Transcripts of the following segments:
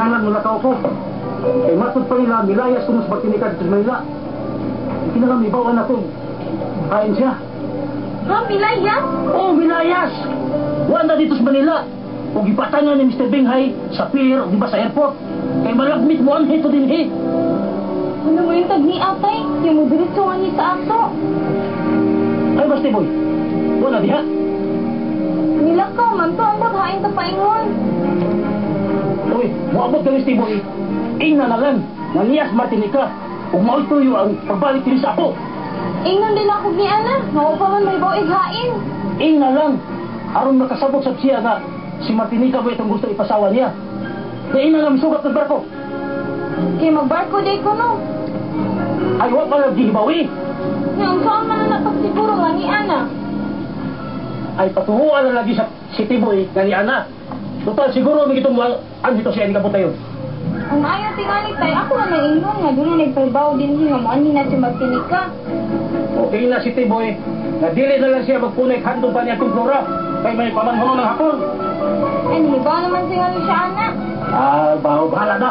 Kinahanglan mo lakaw ko. Kay matod pa nila, milayas ko sa Martinica dito sa Manila. Kinahanglan mibawan akong kain siya. Ha, milayas? Oh, milayas! Wala na dito sa Manila. O gipatangan ni Mr. Binghay sa pier o di ba sa airport. Kay malagmit mo ang hito din eh. Ano mo yung tag ni atay? Yung mo diretso nga ni sa ato. Ay, basta boy. Wala diha. Nilakaw man to, ang paghain ta paingon. Uy, moabot ka ni Steve Boy. Ingna na lang, nga niyas Martinica. Ug mao'y tuyo ang pagbalik diri sa ako. Ingon din ako ni Ana, nga wa pa man may baw hain. Ingna lang, aron makasabot sab siya nga si Martinica mo itong gusto ipasawa niya. Kaya ina lang misugat ng barko. Kay magbarko day ko no. Ay, wa pa lang gihibawi. Nga unsaon man na pagsiguro nga ni Ana. Ay, patuhuan na lagi sa si Tiboy nga ni Ana. Total, siguro may itong ang dito siya ni kabutayon. Ang ayaw tingali tay, ako na naingon nga doon na nagpahibaw din nga mo ani na si Martinica. Okay na si Tiboy, nga dili na lang siya magpunay handong pa niya itong Flora. Kay may pamanhono ng hapon. Ay, nahibaw naman siya ni siya ana. Ah, baho, bahala na.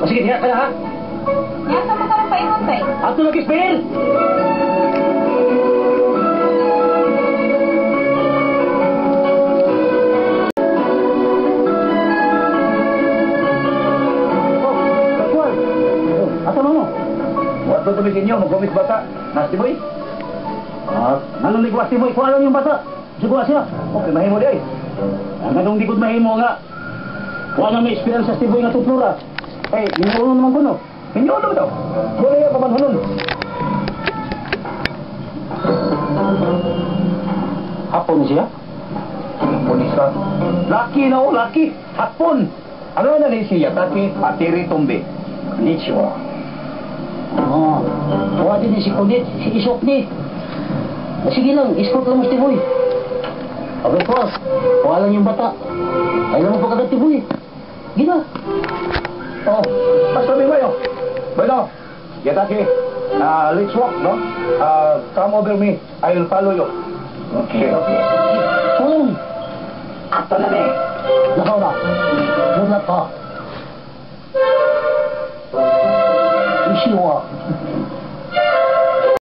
O sige, diha ka na ha. Nga sa mo karon paingon tay. Ato lagi spell. Oh, Pascual. Oh, asa man mo? What ba tumigin niyo? Mag-gomit bata? Nasty boy? Ah, nanong ni Guasti boy, kuha lang yung bata. Jugo siya. Okay, mahimo di ay. Ang ganong di gud mahimo nga. Kuha na may experience sa Tiboy nga tuplura. Eh, minuuno naman ko no. Minyo naman daw. Wala yan pamanhonon. Hapon siya. Hapon isa. Laki na oh, laki. Hapon. Ano na ni siya? Taki, Atiri Tumbe. Konnichiwa. Oh, kuha din si Kunit, si Isok ni. Ah, sige lang, escort lang mo si Tiboy. Abay ko, kuha lang yung bata. Ay lang mo pagkagat Tiboy. Gina. Oh, basta may mayo. Bueno, Yataki, let's walk, no? Come over me. I will follow you. Okay. Okay. Tulong. Ato na ni. Nakaw na. Good luck ka. Ishiwa.